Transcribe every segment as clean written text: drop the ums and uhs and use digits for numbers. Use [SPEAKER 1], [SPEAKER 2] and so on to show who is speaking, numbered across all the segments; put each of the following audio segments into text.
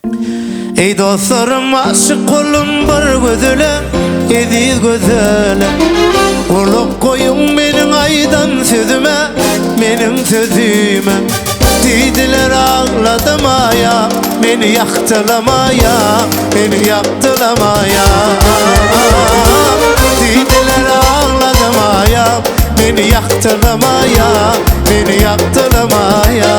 [SPEAKER 1] Eý dostlarym aşyk boldum bir gözele eziz gözele Gulak goýuň meniň aýdan sözüme meniň sözüme Diýdiler agladamaýa meni ýakdylamaýa meni ýakdylamaýa Diýdiler agladamaýa meni ýakdylamaýa meni ýakdylamaýa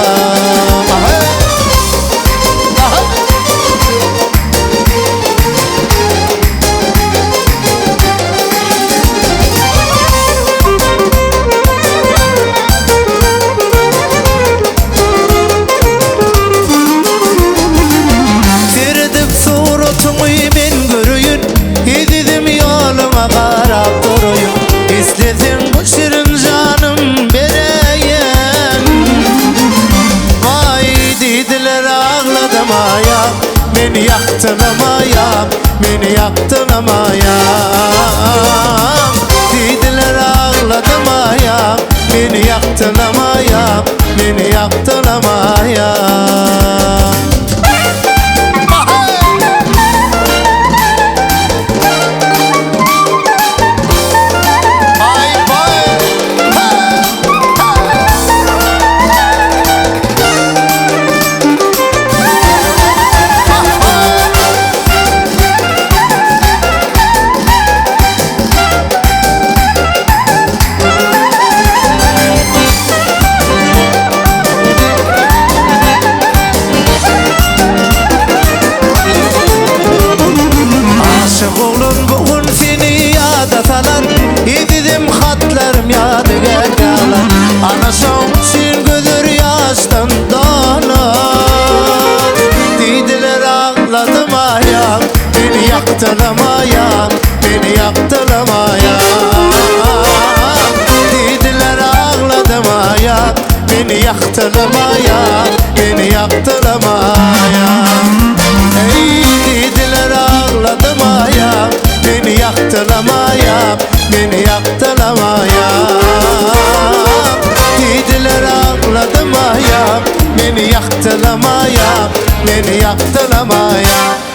[SPEAKER 1] Seredip suratyňy men göreýin, Ezizim ýoluňa garap duraýyn. Isleseň bu şirin janym bereýin. Waý diýdiler agladamaýa, Meni ýakdylamaýa, meni ýakdylamaýa. Diýdiler agladamaýa, meni ýakdylamaýa, meni ýakdylamaýa. Aşyk oglan bu gün seni ýada salar, Ezizim hatlarym ýadygär galar. Ana şoň üçin gözler ýaşdan dolar. Diýdiler agladym aýam, Meni ýakdylam aýam, meni ýakdylam aýam. Diýdiler agladym aýam, Meni ýakdylam aýam, meni ýakdylam aýam. Eý, diýdiler agladym aýam, Meni ýakdylam aýam, meni ýakdylam aýam. Diýdiler agladym aýam, Meni ýakdylam aýam, meni ýakdylam aýam.